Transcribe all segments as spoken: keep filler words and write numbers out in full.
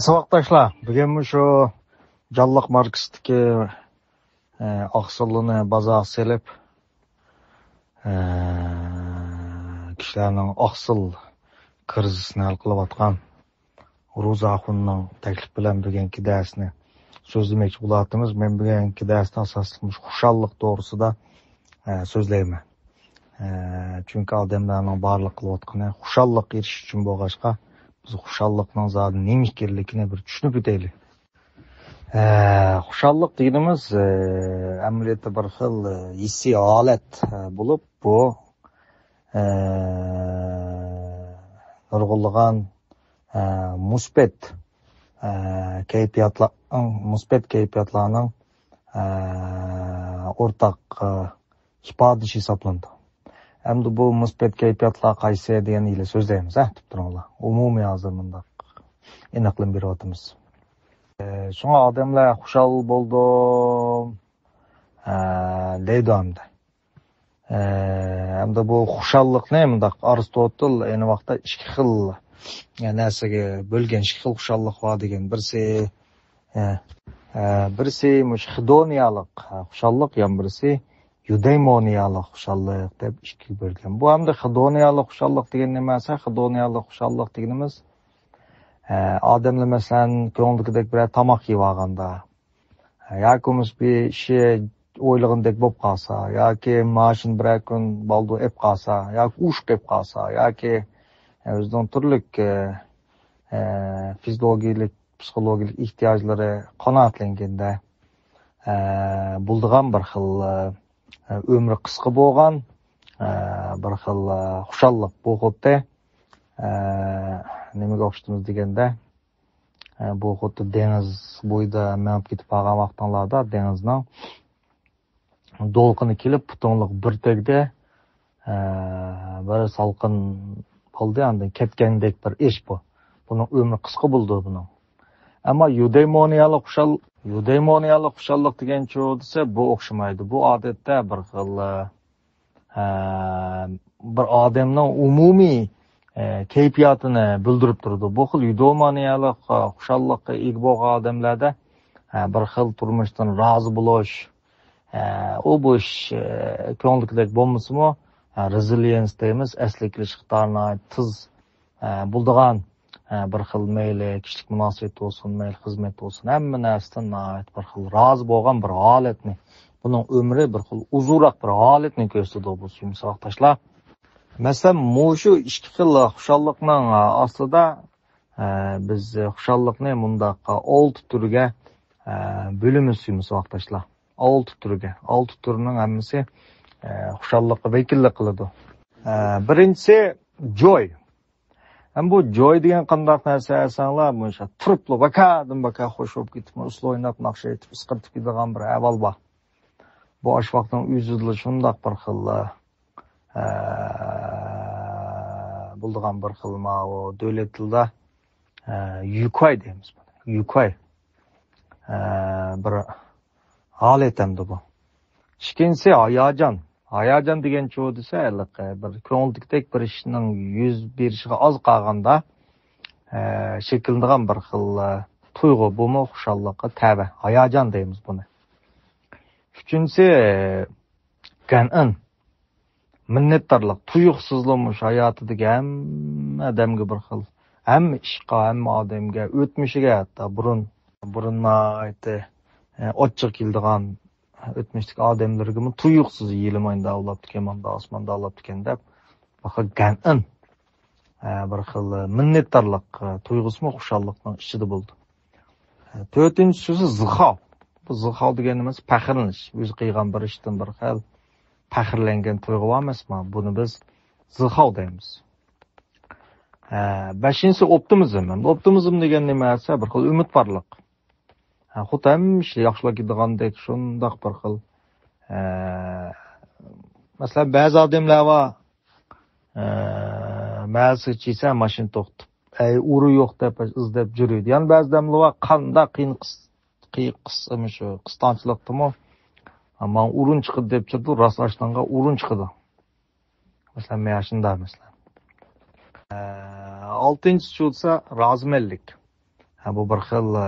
ساۋاقداشلار، بۈگۈن مۇشۇ جانلىق ماركىسىدىكى، ئە، ئاقسىللىنى بازارغا سېلىپ، ئە، كىشىلەرنىڭ ئاقسىل كىرىزىسىنى ھەل قىلىۋاتقان روزا ئاخۇننىڭ تەكلىپى بىلەن بۈگۈنكى دەرسنى سۆزلىمەكچى بولۇۋاتىمىز. مەن بۈگۈنكى دەرستە ئاساسلىق مۇشۇ خۇشاللىق توغرىسىدا، ئە، سۆزلەيمەن. ئە، چۈنكى ئادەملەرنىڭ بارلىق قىلىۋاتقىنى خۇشاللىققا ئېرىشىش ئۈچۈن بولغاچقا، بىز خۇشاللىقنىڭ زادى نېمە ئىكەنلىكىنى بىر چۈشىنىپ ئۆتەيلى. ئە، خۇشاللىق دېگىنىمىز، ئە، ئەمەلىيەتتە بىر خىل، ئە، ھېسسىي ھالەت، ئە، بولۇپ، بۇ، ئە، نۇرغۇنلىغان، ئە، مۇسبەت، ئە، كەيپىياتلارنىڭ، مۇسبەت كەيپىياتلارنىڭ، ئە، ئورتاق، ئە، ئىپادىسى ھېسابلىنىدۇ. ئەمدى بۇ مۇسبەت كەيپىياتلار قايسى دېگەننى ئىلى سۆزلەيمىز، ھە، تۇرۇپ تۇرۇڭلار. ئومۇمىي ھازىر مۇنداق ئېنىقلىما بېرىۋاتىمىز. ئە، شۇڭا ئادەملەر خۇشال بولدۇم، ئە، دەيدۇ ئەمدى. ئە، ئەمدى بۇ خۇشاللىقنى مۇنداق ئارستوتل ئەينى ۋاقىتتا ئىككى خىل، يا، نەرسىگە بۆلگەن، ئىككى خىل خۇشاللىق بار دېگەن. بىرسى، ئە، ئە، بىرسى مۇشۇ خىدونىيالىق، ئە، خۇشاللىق، يەنە بىرسى يۇدەيمونىيالىق خۇشاللىق دەپ ئىككىگە بۆلگەن. بۇ ئەمدى خىدونىيالىق خۇشاللىق دېگەن نېمە دېسە، خىدونىيالىق خۇشاللىق دېگىنىمىز، ئە، ئادەملەر مەسىلەن كۆڭلىدىكىدەك بىرەر تاماق يېيىۋالغاندا، ياكى بولمىسا بىر ئىشى ئويلىغىنىدەك بولۇپ قالسا، ياكى ماشىنا بىرەر كۈن بالدۇر ئېپ قالسا، ياكى ئۇرۇش قېپ قالسا، ياكى ئۆزىنىڭ تۈرلۈك، ئە، ئە، فىزىولوگىيەلىك، پسىخولوگىيەلىك ئېھتىياجلىرى قانائەتلەنگەندە، ئە، بولىدىغان بىر خىل، ئە، ئۆمرى قىسقا بولغان، ئە، بىر خىل، ئە، خۇشاللىق. بۇ خۇددى، ئە، نېمىگە ئوخشىتىمىز دېگەندە، ئە، بۇ خۇددى دېڭىز بويىدا مېڭىپ كېتىپ قالغان ۋاقتىڭلاردا دېڭىزنىڭ دولقۇنى كېلىپ پۇتۇڭلۇق بىر تەگدى، ئە، بىر سالقىن بولدى، ئاندىن كەتكەندەك بىر ئىش بۇ. بۇنىڭ ئۆمرى قىسقا بولىدۇ بۇنىڭ. ئەمما يۇدەيمونىيالىق خۇشال-، يۇدەيمونىيالىق خۇشاللىق دېگەنچۇ دېسە، بۇ ئوخشىمايدۇ. بۇ ئادەتتە بىر خىل، ئە، بىر ئادەمنىڭ ئومۇمىي، ئە، كەيپىياتىنى بىلدۈرۈپ تۇرىدۇ. بۇ خىل يۇدەيمونىيالىق، ئە، خۇشاللىققا ئىگە بولغان ئادەملەردە، ئە، بىر خىل تۇرمۇشتىن رازى بولۇش، ئە، ئۇ بۇ ئىش، ئە، كۆڭۈلدىكىدەك بولمىسىمۇ، ئە، رېزىلىيېنس دەيمىز، ئەسلىگە كېلىش ئىقتىدارى ناھايىتى تېز، ئە، بولىدىغان، ئە، بىر خىل مەيلى كىشىلىك مۇناسىۋەت بولسۇن، مەيلى خىزمەت بولسۇن، ھەممە نەرسىدىن ناھايىتى بىر خىل رازى بولغان بىر ھالەتنى، بۇنىڭ ئۆمرى بىر خىل ئۇزۇنراق بىر ھالەتنى كۆرسىتىدۇ بۇ سۆيۈملۈك ساۋاقداشلار. مەسىلەن، مۇشۇ ئىككى خىل خۇشاللىقنىڭ، ئە، ئاستىدا، ئە، بىز خۇشاللىقنى مۇنداق ئالتە تۈرگە، ئە، بۆلىمىز سۆيۈملۈك ساۋاقداشلار. ئالتە تۈرگە. ئالتە تۈرنىڭ ھەممىسى، ئە، خۇشاللىققا ۋەكىللىك قىلىدۇ. ئە، بىرىنچىسى جوي. ھەم بۇ جوي دېگەن قانداق نەرسە دېسەڭلار، مۇشۇ تۇرۇپلا باكادىن باكا خوش بولۇپ كېتىپ، ئۇسسۇل ئويناپ، ناخشا ئېيتىپ، ئىسقىرتىپ كېتىدىغان بىر ئەھۋال بار. بۇ ئاشۇ ۋاقىتنىڭ ئۆزىدىلا شۇنداق بىر خىل، ئە، بولىدىغان بىر خىل ماۋۇ دۆلەت تىلىدا، ئە، يۇكاي دەيمىز بۇنى. يۇكاي. ئە، بىر ھالەت ئەمدى بۇ. ئىككىنچىسى ھاياجان. ھاياجان دېگەنچۇ دېسە، ھېلىقى بىر كۆڭۈلدىكىدەك بىر ئىشنىڭ يۈز بېرىشىغا ئاز قالغاندا، ئە، شەكىللىنىدىغان بىر خىل، ئە، تۇيغۇ. بۇمۇ خۇشاللىققا تەۋە. ھاياجان دەيمىز بۇنى. ئۈچىنچىسى، گەنئېن. مىننەتدارلىق. تۇيۇقسىزلا مۇشۇ ھاياتىدىكى ھەممە ئادەمگە بىر خىل، ھەممە ئىشقا، ھەممە ئادەمگە، ئۆتمۈشىگە ھەتتا بۇرۇن، بۇرۇن ناھايىتى، ئە، ئاچچىق كېلىدىغان ئۆتمۈشتىكى ئادەملىرىگىمۇ تۇيۇقسىز يېلىمايندا ئۇلاپتىكەن، ماندا ئاسماندا ئۇلاپتىكەن دەپ، بىر خىل گەنئېن، ئە، بىر خىل مىننەتدارلىق، ئە، تۇيغۇسىمۇ خۇشاللىقنىڭ ئىچىدە بولىدۇ. ئە، تۆتىنچىسى زىخاۋ. بۇ زىخاۋ دېگەن نېمىسى؟ پەخىرلىنىش. ئۆزى قىلغان بىر ئىشتىن بىر خىل پەخىرلەنگەن تۇيغۇ بار ئەمەسمۇ؟ بۇنى بىز زىخاۋ دەيمىز. ئە، بەشىنچىسى ئوپتىمىزم. ئەمدى ئوپتىمىزم دېگەن نېمە دېسە، بىر خىل ئۈمىد بارلىق. ھە، خۇددى ھەممە ئىشلار ياخشىلاپ كېتىدىغاندەك شۇنداق بىر خىل، ئە، مەسىلەن، بەزى ئادەملەر بار، ئە، مەزىسى چىسە ماشىنا توختىتىپ، ئەي، ئورۇن يوق دەپ ئىزدەپ يۈرىدۇ. يەنە بەزى ئادەملەر بار، قانداق قىيىن قىس-، قىي-، قىس-، مۇشۇ قىستاڭچىلىقتىمۇ، ماڭا ئورۇن چىقىدۇ دەپ يۈرىدۇ، راست ئاشۇنىڭغا ئورۇن چىقىدۇ. مەسىلەن، مەن شۇنداق مەسىلەن. ئە، ئالتىنچىسى شۇ دېسە، رازىمەنلىك. ھە، بۇ بىر خىل، ئە،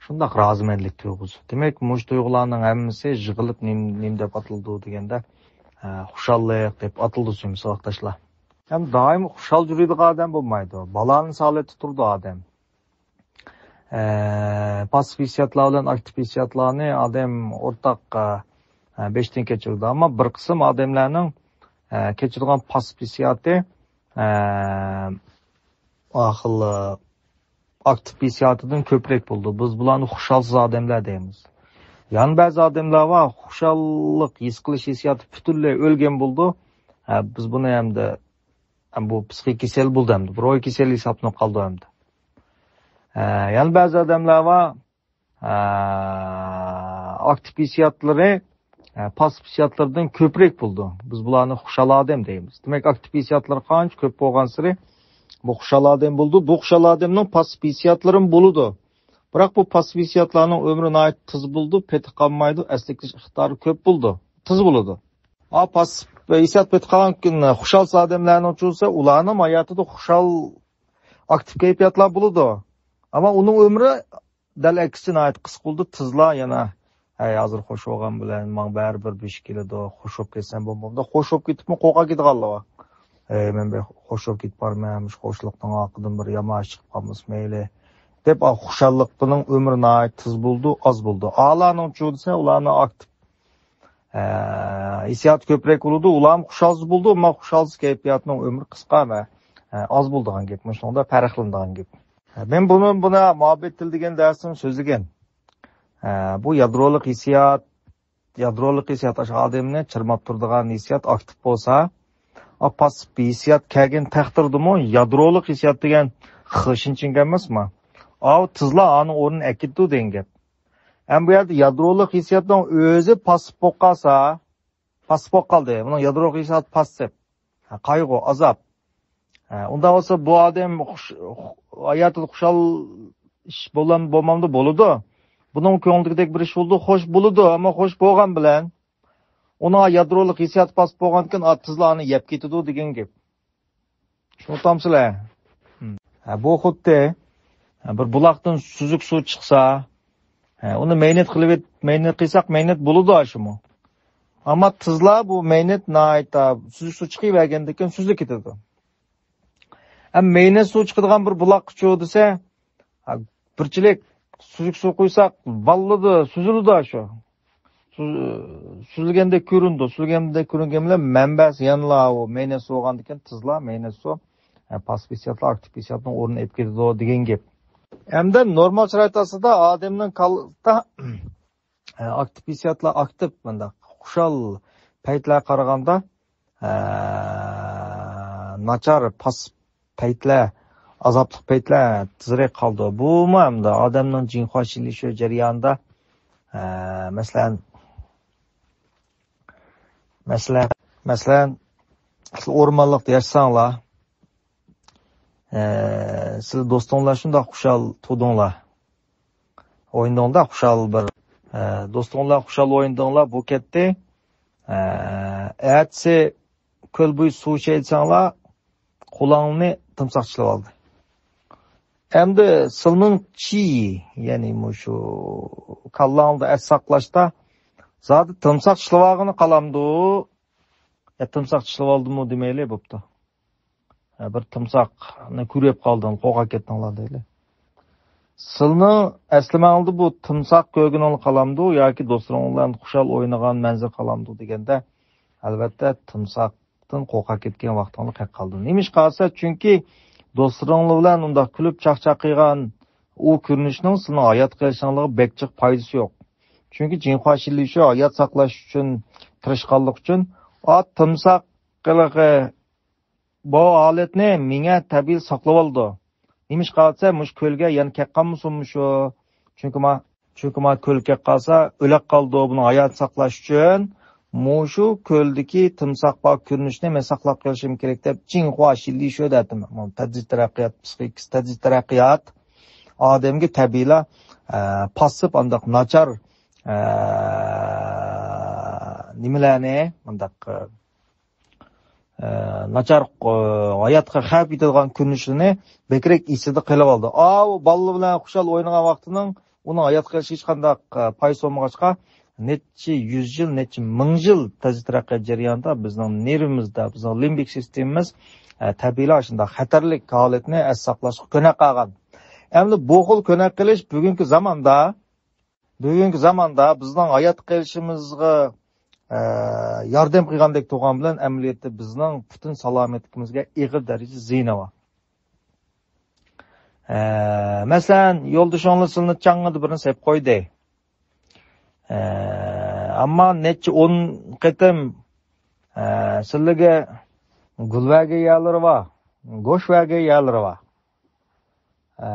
شۇنداق رازىمەنلىك تۇيغۇسى. دېمەك، مۇشۇ تۇيغۇلارنىڭ ھەممىسى يىغىلىپ نېمە، نېمە دەپ ئاتىلىدۇ دېگەندە، ئە، خۇشاللىق دەپ ئاتىلىدۇ، سۆيۈملۈك ساۋاقداشلار. ھەم دائىم خۇشال يۈرىدىغان ئادەم بولمايدۇ. بالانس ھالەتتە تۇرىدۇ ئادەم. ئە، پاسسىپ ھېسسىياتلار بىلەن ئاكتىپ ھېسسىياتلارنى ئادەم ئورتاق، ئە، بېشىدىن كەچۈرىدۇ. ئەمما بىر قىسىم ئادەملەرنىڭ، ئە، كەچۈرىدىغان پاسسىپ ھېسسىياتى، ئە، ئاخىل، ئاكتىپ ھېسسىياتىدىن كۆپرەك بولىدۇ. بىز بۇلارنى خۇشالسىز ئادەملەر دەيمىز. يەنە بەزى ئادەملەر بار، خۇشاللىق ھېس قىلىش ھېسسىياتى پۈتۈنلەي ئۆلگەن بولىدۇ. ئە، بىز بۇنى ئەمدى، ئە، بۇ پسىخىك كېسەل بولدى ئەمدى. بۇ روھىي كېسەل ھېسابلىنىپ قالىدۇ ئەمدى. ئە، يەنە بەزى ئادەملەر بار، ئە، ئاكتىپ ھېسسىياتلىرى، ئە، پاسسىپ ھېسسىياتلىرىدىن كۆپرەك بولىدۇ. بىز بۇلارنى خۇشال ئادەم دەيمىز. دېمەك، ئاكتىپ ھېسسىياتلىرى قانچە كۆپ بولغانسېرى، بۇ خۇشال ئادەم بولىدۇ. بۇ خۇشال ئادەمنىڭ پاسسىپ ھېسسىياتلىرىمۇ بولىدۇ. بىراق بۇ پاسسىپ ھېسسىياتلارنىڭ ئۆمرى ناھايىتى تېز بولىدۇ، پېتى قالمايدۇ، ئەسلىگە كېلىش ئىقتىدارى كۆپ بولىدۇ، تېز بولىدۇ. ئا، پاسسىپ ھېسسىيات پېتى قالغان كۈن خۇشال ئادەملەرنىڭچۇ بولسا، ئۇلارنىڭ ھاياتىدا خۇشال، ئاكتىپ كەيپىياتلار بولىدۇ. ئەمما ئۇنىڭ ئۆمرى دەل ئەكسىچە ناھايىتى قىسقا بولىدۇ، تېزلا يەنە، ھەي، ھازىر خوش بولغان بىلەن ماڭا بەرىبىر بىر ئىش كېلىدۇ، خوش بولۇپ كەتسەم بولمامدۇ؟ خوش بولۇپ كېتىپمۇ قورقاپ كېتىدىغانلار بار. ھەي، مەن بىر خوش بولۇپ كېتىپ بارىمەن، مۇشۇ خوشلۇقنىڭ ئارقىدىن بىر يامان ئىش چىقىپ قالمىسا مەيلى، دەپ، ئا، خۇشاللىقنىڭ ئۆمرى ناھايىتى تېز بولىدۇ، ئاز بولىدۇ. ئالارنىڭچۇ دېسە، ئۇلارنىڭ ئاكتىپ، ئە، ھېسسىياتى كۆپرەك بولىدۇ، ئۇلارمۇ خۇشالسىز بولىدۇ، ئەمما خۇشالسىز كەيپىياتنىڭ ئۆمرى قىسقا ۋە، ئە، ئاز بولىدىغان گەپ، مۇشۇنىڭدا پەرقلىنىدىغان گەپ. مەن بۇنى، بۇنى مۇھەببەت تىلى دېگەن دەرستىمۇ سۆزلىگەن. ئە، بۇ يادرولۇق ھېسسىيات، يادرولۇق ھېسسىيات ئاشۇ ئادەمنى چىرماپ تۇرىدىغان ھېسسىيات ئاكتىپ بولسا، ئا، پاسسىپ ھېسسىيات كەلگەن تەقدىردىمۇ يادرولۇق ھېسسىيات دېگەن خ شىنچىڭ ئەمەسمۇ؟ ئاۋۇ تېزلا ئانىڭ ئورنىنى ئەكېتىدۇ دېگەن گەپ. ئەمما بۇ يەردە يادرولۇق ھېسسىياتنىڭ ئۆزى پاسسىپ بولۇپ قالسا، پاسسىپ بولۇپ قالدى. بۇنىڭ يادرولۇق ھېسسىياتى پاسسىپ. ھە، قايغۇ، ئازاب. ھە، ئۇنداق بولسا بۇ ئادەم خۇش-، خۇ-، ھاياتىدا خۇشال ئىش بولام-، بولمامدۇ؟ بولىدۇ. بۇنىڭ كۆڭلىدىكىدەك بىر ئىش بولىدۇ، خوش بولىدۇ، ئەمما خوش بولغان بىلەن ئۇنىڭ يادرولۇق ھېسسىياتى پاسسىپ بولغاندىكىن، ئا، تېزلا ئانى يەپ كېتىدۇ دېگەن گەپ. چۈشىنىۋاتامسىلەر؟ ھە، بۇ خۇددى، ھە، بىر بۇلاقتىن سۈزۈك سۇ چىقسا، ھە، ئۇنى مەينەت قىلىۋېت-، مەينەت قىلساق، مەينەت بولىدۇ ئاشۇمۇ. ئەمما تېزلا بۇ مەينەت ناھايىتى سۈزۈك سۇ چىقىۋەرگەندىن كېيىن سۈزۈلۈپ كېتىدۇ. ئەمما مەينەت سۇ چىقىدىغان بىر بۇلاققا چۈشىدىسە، ھە، بىرچىلىك سۈزۈك سۇ قۇيساق، باللىدى، سۈزۈلىدۇ شۇ. سۈز-، سۈزۈلگەندەك كۆرۈنىدۇ. سۈزۈلگەندەك كۆرۈنگەن بىلەن مەنبەسى يەنىلا ئۇ مەينەت سۇ بولغاندىكىن تېزلا مەينەت سۇ، ھە، پاسسىپ ھېسسىياتلار ئاكتىپ ھېسسىياتنىڭ ئورنىنى ئېلىپ كېتىدۇ دېگەن گەپ. ئەمدى نورمال شارائىت ئاستىدا ئادەمنىڭ كاللىسىدا، ھە، ئاكتىپ ھېسسىياتلار ئاكتىپ، مۇنداق خۇشال پەيتلەرگە قارىغاندا، ھە، ناچار پاسسىپ پەيتلەر، ئازابلىق پەيتلەر تېزرەك قالىدۇ. بۇمۇ ئەمدى ئادەمنىڭ جىڭخۇا شىلىشۇ جەريانىدا، ئە، مەسىلەن، مەسىلەن، مەسىلەن، سىز ئورمانلىقتا ياشىساڭلار، ئە، سىز دوستۇڭلار شۇنداق خۇشال تۇردۇڭلار. ئوينىدىڭلار خۇشال بىر، ئە، دوستۇڭلار خۇشال ئوينىدىڭلار، بۇ كەتتى. ئە، ئەتىسى كۆل بويى سۇ ئىچەي دېسەڭلار، قۇلاڭنى تىمساھ چىشلىۋالدى. ئەمدى سىلنىڭ چى، يەنى مۇشۇ كاللاڭدا ئەس ساقلاشتا زادى تىمساھ چىشلىۋالغىنى قالامدۇ؟ يا تىمساھ چىشلىۋالدىمۇ دېمەيلى، بوپتۇ. ھە، بىر تىمساھنى كۆرۈپ قالدىڭ، قورقۇپ كەتتىڭلار دەيلى. سىلنىڭ ئەسلىمەڭدە بۇ تىمساھ كۆرگىنىڭلا قالامدۇ ياكى دوستلىرىڭ بىلەن خۇشال ئوينىغان مەنزىرە قالامدۇ دېگەندە، ئەلۋەتتە، تىمساھتىن قورقۇپ كەتكەن ۋاقتىڭلار قېلىپ قالدى. نېمىشقا دېسە، چۈنكى دوستلىرىڭلار بىلەن ئۇنداق كۈلۈپ چاقچاق قىلغان ئۇ كۆرۈنۈشنىڭ سىلنىڭ ھايات قېلىشىڭلارغا بەك جىق پايدىسى يوق. چۈنكى جىڭخۇا شىلىشى ھايات ساقلاش ئۈچۈن تىرىشقانلىق ئۈچۈن، ئا، تىمساھ قىلىقى بۇ ھالەتنى مېڭە تەبىئىي ساقلىۋالىدۇ. نېمىشقا دېسە، مۇشۇ كۆلگە يەنە كەپ قالمىسۇن مۇشۇ. چۈنكى ما، چۈنكى ما كۆل كەپ قالسا، ئۆلۈپ قالىدۇ. بۇنىڭ ھاياتىنى ساقلاش ئۈچۈن مۇشۇ كۆلدىكى تىمساھ بار كۆرۈنۈشنى مەن ساقلاپ قېلىشىم كېرەك دەپ، جىڭخۇا شىلىشۇ دەپتىمەن. تەدرىجىي تەرەققىيات، پسىخىكىسى تەدرىجىي تەرەققىيات ئادەمگە تەبىئىيلا، ئە، پاسسىپ، ئانداق ناچار، ئە، نېمىلەرنى، مۇنداق، ئە، ئە، ناچار، ئە، ھاياتقا خەۋپ يېتىدىغان كۆرۈنۈشلىرىنى بەكرەك ئېسىدە قىلىۋالدى. ئاۋۇ بالىلار بىلەن خۇشال ئوينىغان ۋاقتىنىڭ ئۇنىڭ ھاياتقا قېلىشىغا ھېچقانداق، ئە، پايدىسى بولمىغاچقا، نەچچە يۈز يىل، نەچچە مىڭ يىل تېز تەرەققىيات جەريانىدا بىزنىڭ نېرۋىمىزدا، بىزنىڭ لىمبىك سىستېمىمىز، ئە، تەبىئىيلا شۇنداق خەتەرلىك ھالەتنى ئەستە ساقلاشقا كۆنۈپ قالغان. ئەمدى بۇ خىل كۆنۈپ قېلىش بۈگۈنكى زاماندا، بۈگۈنكى زاماندا بىزنىڭ ھايات قېلىشىمىزغا، ئە، ياردەم قىلغاندەك تۇرغان بىلەن، ئەمەلىيەتتە بىزنىڭ پۈتۈن سالامەتلىكىمىزگە ئېغىر دەرىجىدە زىيىنى بار. ئە، مەسىلەن، يولدىشىڭلار سىلىنى چاڭغىدا بىرنى سېلىپ قويدى. ئە، ئەمما نەچچە ئون قېتىم، ئە، سىلىگە گۈل بەرگەن يەرلىرى بار، گۆش بەرگەن يەرلىرى بار، ئە،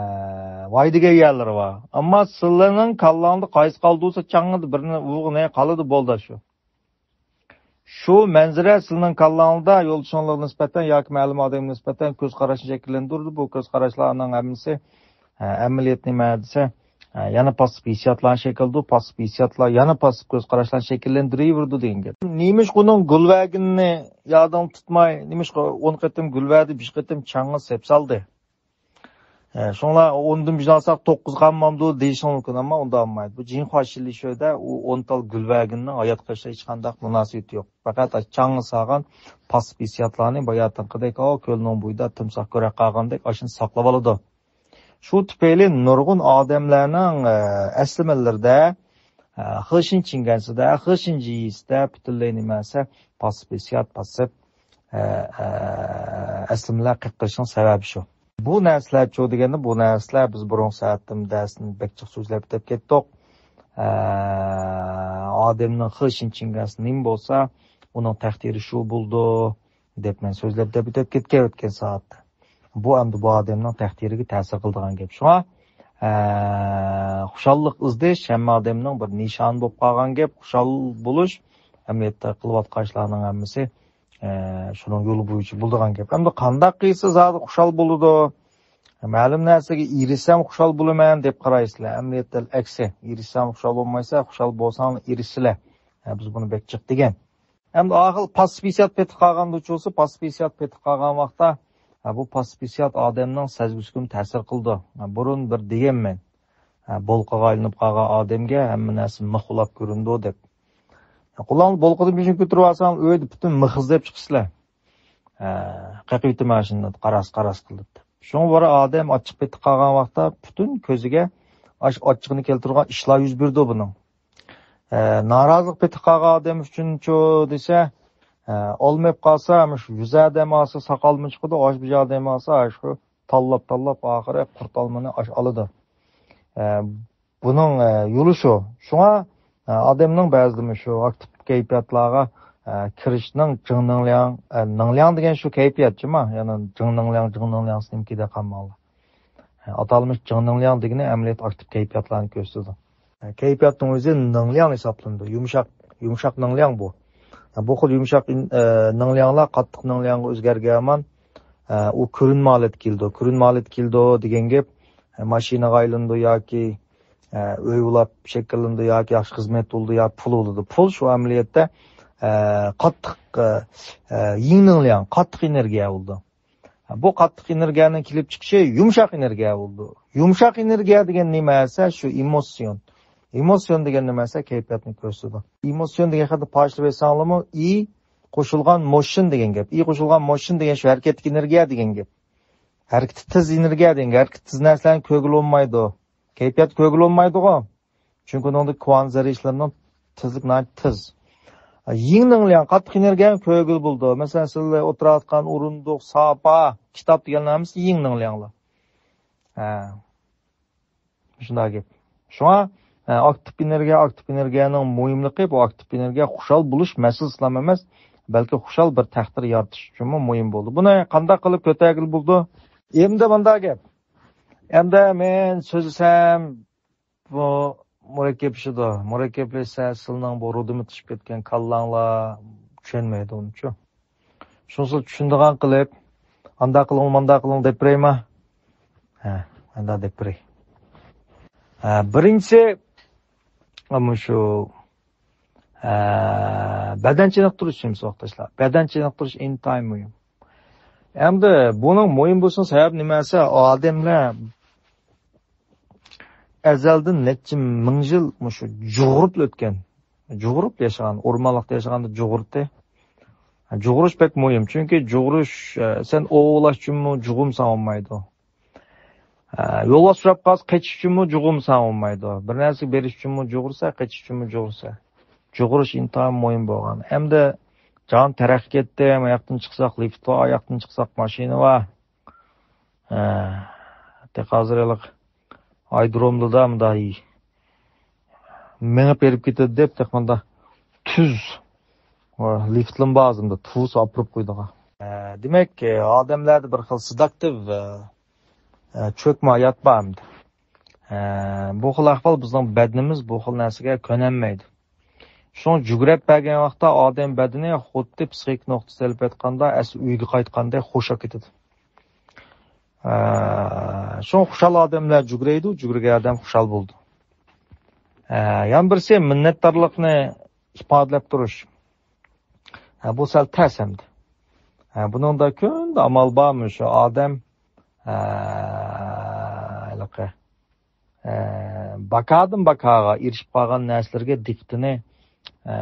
ۋاي دېگەن يەرلىرى بار. ئەمما سىلىنىڭ كاللاڭدا قايسى قالدى بولسا، چاڭغىدا بىرنى ئۇرغىنى قالىدۇ، بولدى شۇ. شۇ مەنزىرە سىلىنىڭ كاللاڭدا يولدىشىڭلارغا نىسبەتەن ياكى مەلۇم ئادەمگە نىسبەتەن كۆز قاراشنى شەكىللەندۈرىدۇ. بۇ كۆز قاراشلارنىڭ ھەممىسى، ئە، ئەمەلىيەت نېمە دېسە، ئە، يەنە پاسسىپ ھېسسىياتلارنى شەكىللىدۇرىدۇ. پاسسىپ ھېسسىياتلار يەنە پاسسىپ كۆز قاراشلارنى شەكىللەندۈرۈۋېرىدۇ دېگەن گەپ. نېمىشقا ئۇنىڭ گۈل بەرگىنىنى يادىڭدا تۇتماي، نېمىشقا ئون قېتىم گۈل بەردى، بەش قېتىم چاڭغا سېلىپ سالدى؟ ئە، شۇڭلار ئوندىن بىرنى ئالساق توققۇز قالمامدۇ دېيىشىڭ مۇمكىن، ئەمما ئۇنداق بولمايدۇ. بۇ جىنخۇا شىللىشۆدە ئۇ ئون تال گۈل بەرگىنىنىڭ ھايات قېلىشىغا ھېچقانداق مۇناسىۋىتى يوق. پەقەت چاڭغا سالغان پاسسىپ ھېسسىياتلارنى باياتىنقىدەك، ئاۋۇ كۆلنىڭ بويىدا تىمساھ كۆرۈپ قالغاندەك ئاشۇنى ساقلاپ ئالىدۇ. شۇ تۈپەيلى نۇرغۇن ئادەملەرنىڭ، ئە، ئەسلىمىلىرىدە، ئە، خېشىن چىڭگەنسىدە، خېشىن جىيىسىدە پۈتۈنلەي نېمە دېسە، پاسسىپ ھېسسىيات، پاسسىپ، ئە، ئە، ئەسلىمىلەر قېلىپ قېلىشنىڭ سەۋەبى شۇ. بۇ نەرسىلەرچۇ دېگەندە، بۇ نەرسىلەر بىز بۇرۇنقى سائەتتىن دەرسنى بەك جىق سۆزلەپ ئۆتۈپ كەتتۇق. ئە، ئادەمنىڭ خېشىن چىڭگەنسى نېمە بولسا، ئۇنىڭ تەقدىرى شۇ بولىدۇ، دەپ مەن سۆزلەپ دەپ ئۆتۈپ كەتكەن ئۆتكەن سائەتتە. بۇ ئەمدى بۇ ئادەمنىڭ تەقدىرىگە تەسىر قىلىدىغان گەپ. شۇڭا، ئە، خۇشاللىق ئىزدەش ھەممە ئادەمنىڭ بىر نىشانى بولۇپ قالغان گەپ. خۇشال بولۇش ئەمەلىيەتتە قىلىۋاتقان ئىشلارنىڭ ھەممىسى، ئە، شۇنىڭ يولى بويىچە بولىدىغان گەپ. ئەمدى قانداق قىلسا زادى خۇشال بولىدۇ؟ مەلۇم نەرسىگە ئېرىشسەم خۇشال بولىمەن دەپ قارايسىلەر. ئەمەلىيەتتە ئەكسى، ئېرىشسەڭ خۇشال بولمايسەن، خۇشال بولساڭ ئېرىشىسىلەر. ئە، بىز بۇنى بەك جىق دېگەن. ئەمدى ئاخىر پاسسىپ ھېسسىيات پېتى قالغاندىچۇ بولسا، پاسسىپ ھېسسىيات پېتى قالغان ۋاقىتتا، ھە، بۇ پاسسىپ ھېسسىيات ئادەمنىڭ سەزگۈسىگىمۇ تەسىر قىلىدۇ. ھە، بۇرۇن بىر دېگەنمەن، ھە، بولقىغا ئايلىنىپ قالغان ئادەمگە ھەممە نەرسە مىخ بولاپ كۆرۈنىدۇ دەپ. ھە، قولۇڭنى بولقىدىن بېشىنى كۆتۈرۈپ ئالساڭ، ئۆيدە پۈتۈن مىخ ئىزدەپ چىقىسىلەر. ھە، قېقىۋېتىمەن شۇنداق قاراس-قاراس قىلىپ. شۇڭا بىر ئادەم ئاچچىق پېتى قالغان ۋاقىتتا پۈتۈن كۆزىگە ئاش-، ئاچچىقىنى كەلتۈرىدىغان ئىشلار يۈز بېرىدۇ بۇنىڭ. ئە، نارازىلىق پېتى قالغان ئادەم ئۈچۈنچۇ دېسە، ئە، ئالمايپ قالسا، مۇشۇ يۈز ئادەم ئالسا ساق ئالما چىقىدۇ، ئاش بىر ئادەم ئالسا، ئاشۇ تاللاپ، تاللاپ، ئاخىرى قۇرت ئالمىنى ئاش ئالىدۇ. ئە، بۇنىڭ، ئە، يولى شۇ. شۇڭا، ئە، ئادەمنىڭ بەزىدە مۇشۇ ئاكتىپ كەيپىياتلارغا، ئە، كىرىشنىڭ جىڭ نىڭلياڭ، ئە، نىڭلياڭ دېگەن شۇ كەيپىيات جۇما، يەنى جىڭ نىڭلياڭ، جىڭ نىڭلياڭ سىنىمكى دەپ قالماڭلار. ئاتالمىش جىڭ نىڭلياڭ دېگىنى ئەمەلىيەتتە ئاكتىپ كەيپىياتلارنى كۆرسىتىدۇ. كەيپىياتنىڭ ئۆزى نىڭلياڭ ھېسابلىنىدۇ. يۇمشاق، يۇمشاق نىڭلياڭ بۇ. بۇ خىل يۇمشاق ئىن-، ئە، نىڭلياڭلار قاتتىق نىڭلياڭغا ئۆزگەرگەن ھامان، ئە، ئۇ كۆرۈنمە ھالەتكە كېلىدۇ. كۆرۈنمە ھالەتكە كېلىدۇ دېگەن گەپ، ئە، ماشىنىغا ئايلىنىدۇ ياكى، ئە، ئۆي بولاپ شەكىللىنىدۇ ياكى ياخشى خىزمەت بولىدۇ ياكى پۇل بولىدۇ. پۇل شۇ ئەمەلىيەتتە، ئە، قاتتىق، ئە، ئە، يىڭ نىڭلياڭ، قاتتىق ئېنېرگىيە بولىدۇ. بۇ قاتتىق ئېنېرگىيەنىڭ كېلىپ چىقىشى يۇمشاق ئېنېرگىيە بولىدۇ. يۇمشاق ئېنېرگىيە دېگەن نېمە دېسە، شۇ ئېموسىيون. ئېموسىيون دېگەن نېمە دېسە، كەيپىياتنى كۆرسىتىدۇ. ئېموسىيون دېگەن خەتنى پارچىلاپ ئېيتساڭلارمۇ، ئى قوشۇلغان موشىن دېگەن گەپ. ئى قوشۇلغان موشىن دېگەن شۇ ھەرىكەتتىكى ئېنېرگىيە دېگەن گەپ. ھەرىكىتى تېز ئېنېرگىيە دېگەن گەپ. ھەرىكىتى تېز نەرسىلەرنى كۆرگىلى بولمايدۇ. كەيپىيات كۆرگىلى بولمايدىغۇ. چۈنكى ئۇنىڭدا كۋانت زەررىچىلىرىنىڭ تېزلىكى ناھايىتى تېز. يىڭ نىڭلياڭ قاتتىق ئېنېرگىيەنى كۆرگىلى بولىدۇ. مەسىلەن، سىلەر ئولتۇرۇۋاتقان ئورۇندۇق، ساپا، كىتاب دېگەنلەر ھەممىسى يىڭ نىڭلياڭلار. ھە. شۇنداق گەپ. شۇڭا، ئە، ئاكتىپ ئېنېرگىيە، ئاكتىپ ئېنېرگىيەنىڭ مۇھىملىقى، بۇ ئاكتىپ ئېنېرگىيە خۇشال بولۇش مەسىلىسىلا ئەمەس، بەلكى خۇشال بىر تەقدىر يارىتىش ئۈچۈنمۇ مۇھىم بولىدۇ. بۇنى قانداق قىلىپ كۆتەرگىلى بولىدۇ؟ ئەمدى مۇنداق گەپ. ئەمدى مەن سۆزلىسەم، بۇ مۇرەككەپلىشىدۇ. مۇرەككەپلەشسە، سىلىنىڭ بۇ رودىمى تۇشۇپ كەتكەن كاللاڭلار چۈشەنمەيدۇ ئۇنچە. شۇنىسى چۈشىنىدىغان قىلىپ، ئانداق قىلىڭ، مانداق قىلىڭ دەپ بېرەيما؟ ھە، ئانداق دەپ بېرەي. ھە، بىرىنچىسى، مۇشۇ، ئە، بەدەن چېنىقتۇرۇش، ساۋاقداشلار. بەدەن چېنىقتۇرۇش ئىنتايىن مۇھىم. ئەمدى بۇنىڭ مۇھىم بولۇشىنىڭ سەۋەبى نېمە دېسە، ئادەملەر ئەزەلدىن نەچچە مىڭ يىل مۇشۇ جۇغۇرۇپ ئۆتكەن. جۇغۇرۇپ ياشىغان، ئورمانلىقتا ياشىغاندا جۇغۇرتى. جۇغۇرۇش بەك مۇھىم، چۈنكى جۇغۇرۇش، ئە، سەن ئوۋلاشچۇمۇ جۇغۇمساڭ بولمايدۇ. ئە، يولۋاس ئۇچراپ قالسا، قېچىشچۇمۇ جۇغۇمساڭ بولمايدۇ. بىر نەرسىگە بېرىشچۇمۇ جۇغۇرسا، قېچىشچۇمۇ جۇغۇرسا. جۇغۇرۇش ئىنتايىن مۇھىم بولغان. ئەمدى جان تەرەققىي كەتتى، ئاياقتىن چىقساق لىفت بار، ئاياقتىن چىقساق ماشىنا بار. ئە، تېخى ھازىر ھېلىقى ئايرودرومدا مۇنداق مېڭىپ بېرىپ كېتىدۇ دەپ، تېخى مۇنداق تۈز، ئە، لىفتلىم بار ئۆزۈمدە، تۇرسا ئاپىرىپ قويىدىغان. ئە، دېمەك، ئادەملەردە بىر خىل سېداكتىپ، ئە، ئە، چۆكمە ھايات بار ئەمدى. ئە، بۇ خىل ئەھۋال بىزنىڭ بەدىنىمىز بۇ خىل نەرسىگە كۆنەلمەيدۇ. شۇڭا جۈگرەپ بەرگەن ۋاقىتتا ئادەم بەدىنى خۇددى پسىخىك نۇقتىسى ئېلىپ ئېيتقاندا ئەسلى ئۆيىگە قايتقاندەك خۇشال كېتىدۇ. ئە، شۇڭا خۇشال ئادەملەر جۈگرەيدۇ، جۈگرىگەن ئادەم خۇشال بولىدۇ. ئە، يەنە بىرسى مىننەتدارلىقنى ئىپادىلەپ تۇرۇش. ئە، بۇ سەل تەس ئەمدى. ئە، بۇنىڭدا كۈندە ئامال بارمۇ شۇ ئادەم، ئە، ھېلىقى، ئە، باكادىن باكاغا ئېرىشىپ قالغان نەرسىلىرىگە دىققىتىنى، ئە،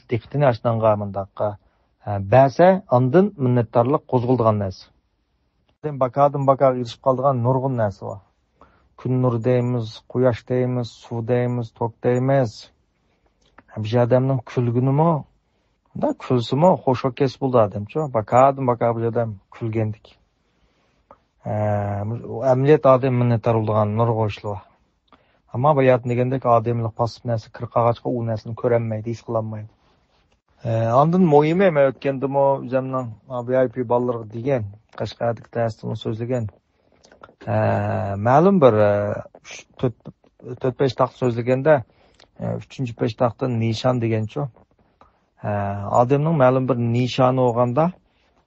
دىققىتىنى ئاشۇنىڭغا مۇنداققا، ئە، بەرسە، ئاندىن مىننەتدارلىق قوزغىلىدىغان نەرسە. باكادىن باكاغا ئېرىشىپ قالىدىغان نۇرغۇن نەرسە بار. كۈن نۇرى دەيمىز، قۇياش دەيمىز، سۇ دەيمىز، توك دەيمىز. بىر ئادەمنىڭ كۈلگىنىمۇ، مۇنداق كۈلسىمۇ خۇشال كەس بولىدۇ ئادەمچۇ. باكادىن باكا بىر ئادەم كۈلگەندىكى. ئە، ئەمەلىيەت ئادەم مىننەتدار بولىدىغان نۇرغۇن ئىشلار بار. ئەمما باياتىن دېگەندەك ئادەملىك پاسسىپ نەرسە كىرىپ قالغاچقا ئۇ نەرسىنى كۆرەلمەيدۇ، ھېس قىلالمايدۇ. ئە، ئاندىن مۇھىمى، مەن ئۆتكەندىمۇ ئۆزۈمنىڭ ۋى ئاي پى بالىلىرىغا دېگەن، قەشقەردىكى دەرستىمۇ سۆزلىگەن. ئە، مەلۇم بىر، ئە، ئۈچ، تۆت، تۆت، بەش تاختا سۆزلىگەندە، ئە، ئۈچىنچى، بەش تاختا نىشان دېگەنچۇ. ئە، ئادەمنىڭ مەلۇم بىر نىشانى بولغاندا،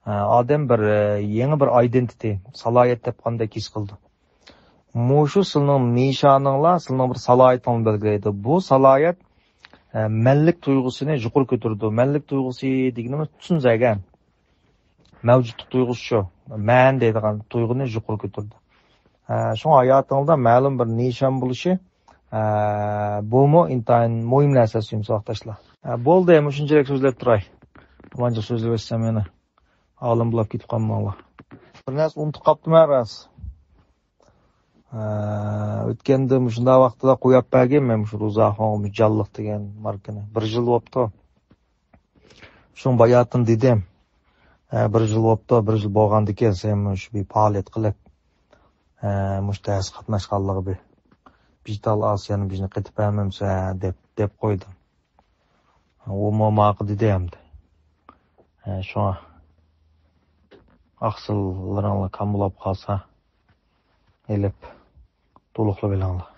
ئە، ئادەم بىر، ئە، يېڭى بىر ئايدېنتىتى، سالاھىيەت تاپقاندەك ھېس قىلىدۇ. مۇشۇ سىلىنىڭ نىشانىڭلار سىلىنىڭ بىر سالاھىيىتىڭلارنى بەلگىلەيدۇ. بۇ سالاھىيەت، ئە، مەنلىك تۇيغۇسىنى يۇقىرى كۆتۈرىدۇ. مەنلىك تۇيغۇسى دېگىنىمىز چۈنزەگەن. مەۋجۇتلۇق تۇيغۇسى شۇ. مەن دەيدىغان تۇيغۇنى يۇقىرى كۆتۈرىدۇ. ئە، شۇڭا ھاياتىڭلاردا مەلۇم بىر نىشان بولۇشى، ئە، بۇمۇ ئىنتايىن مۇھىم نەرسە، سۆيۈملۈك ساۋاقداشلار. ئە، بولدى، مۇشۇنچىلىك سۆزلەپ تۇراي. يامانچە سۆزلىۋەتسەم يەنە. ئالىم بولاپ كېتىپ قالماڭلار. بىر نەرسە ئۇنتۇپ قاپتىمەن راست. ئە، ئۆتكەندە مۇشۇنداق ۋاقتىدا قويۇپ بەرگەن مەن مۇشۇ رۇزاخۇنغا مۇجانلىق دېگەن ماركىنى. بىر يىل بوپتۇ. شۇڭا باياتىن دېدىم. ئە، بىر يىل بوپتۇ، بىر يىل بولغاندىكىن سەن مۇشۇ بىر پائالىيەت قىلىپ، ئە، مۇشۇ دەرس قاتناشقانلىقى بىر بىتال ئاسىيانى بىزنى قېتىپ بەرمەمسەن دەپ، دەپ قويدۇم. ئۇمۇ ماقۇل دېدى ئەمدى. ئە، شۇڭا ئاقسىللىرىڭلار كام بولاپ قالسا، ئېلىپ، تولۇقلاپ ئېلىڭلار.